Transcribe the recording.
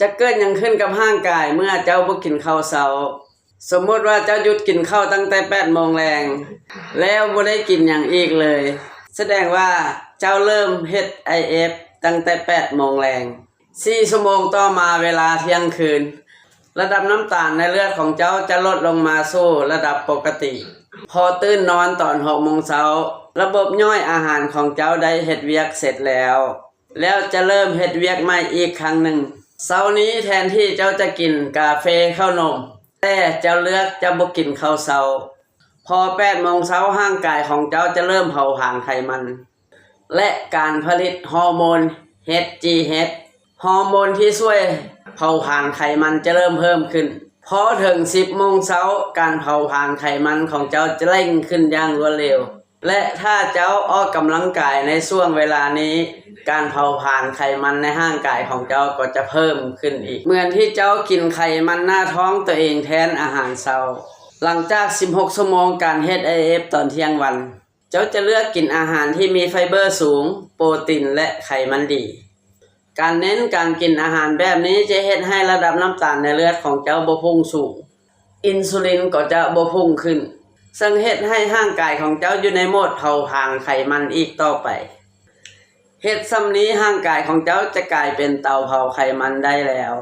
ຈະເກີດຫຍັງຂຶ້ນກັບຮ່າງກາຍເມື່ອເຈົ້າບໍ່ກິນເຂົ້າເຊົ້າ? ສົມມຸດວ່າເຈົ້າຢຸດກິນເຂົ້າຕັ້ງແຕ່ແປດໂມງແລງ ແລ້ວບໍ່ໄດ້ກິນຫຍັງອີກເລີຍ, ສະແດງວ່າເຈົ້າເລີ່ມເຮັດ ໄອເອຟ ຕັ້ງແຕ່ແປດໂມງແລງ. ສີ່ຊົ່ວໂມງຕໍ່ມາເວລາທ່ຽງຄືນ, ລະດັບນ້ຳຕານໃນເລືອດຂອງເຈົ້າຈະລົດລົງມາສູ່ລະດັບປົກກະຕິ. ພໍຕື່ນນອນຕອນຫົກໂມງເຊົ້າ, ລະບົບຍ່ອຍອາຫານຂອງເຈົ້າໄດ້ເຮັດວຽກເສັດແລ້ວ, ແລ້ວຈະເລີ່ມເຮັດວຽກໃໝ່ອີກຄັ້ງໜຶ່ງ. ເຊົ້ານີ້ແທນທີ່ເຈົ້າຈະກິນກາເຟ, ເຂົ້າໜົມ, ແຕ່ເຈົ້າເລືອກຈະບໍ່ກິນເຂົ້າເຊົ້າ. ພໍແປດໂມງເຊົ້າ, ຮ່າງກາຍຂອງເຈົ້າຈະເລີ່ມເຜົາຜານໄຂມັນ ແລະ ການຜະລິດຮໍໂມນ ເອດຈີເອດ, ຮໍໂມນທີ່ຊ່ວຍເຜົາຜານໄຂມັນຈະເລີ່ມເພີ່ມຂຶ້ນ. ພໍເຖິງສິບໂມງເຊົ້າ, ການເຜົາຜານໄຂມັນຂອງເຈົ້າຈະເລັ່ງຂຶ້ນຢ່າງລວດເລັວ ແລະ ຖ້າເຈົ້າອອກກຳລັງກາຍໃນຊ່ວງເວລານີ້, ການເຜົາຜານໄຂມັນໃນຮ່າງກາຍຂອງເຈົ້າກໍຈະເພີ່ມຂຶ້ນອີກ, ເໝືອນທີ່ເຈົ້າກິນໄຂມັນໜ້າທ້ອງຕົວເອງແທນອາຫານເຊົ້າ. ຫຼັງຈາກສິບຫົກຊົ່ວໂມງການເຮັດ ໄອເອຟ ຕອນທ່ຽງວັນ, ເຈົ້າຈະເລືອກກິນອາຫານທີ່ມີໄຟເບີສູງ, ໂປຣຕີນ ແລະ ໄຂມັນດີ. ການເນັ້ນການກິນອາຫານແບບນີ້ຈະເຮັດໃຫ້ລະດັບນ້ຳຕານໃນເລືອດຂອງເຈົ້າບໍ່ພຸ່ງສູງ, ອິນຊູລິນກໍຈະບໍ່ພຸ່ງຂຶ້ນ, ເຊິ່ງເຮັດໃຫ້ຮ່າງກາຍຂອງເຈົ້າຢູ່ໃນໂໝດເຜົາຜານໄຂມັນອີກຕໍ່ໄປ. ເຮັດສ່ຳນີ້, ຮ່າງກາຍຂອງເຈົ້າຈະກາຍເປັນເຕົາເຜົາໄຂມັນໄດ້ແລ້ວ.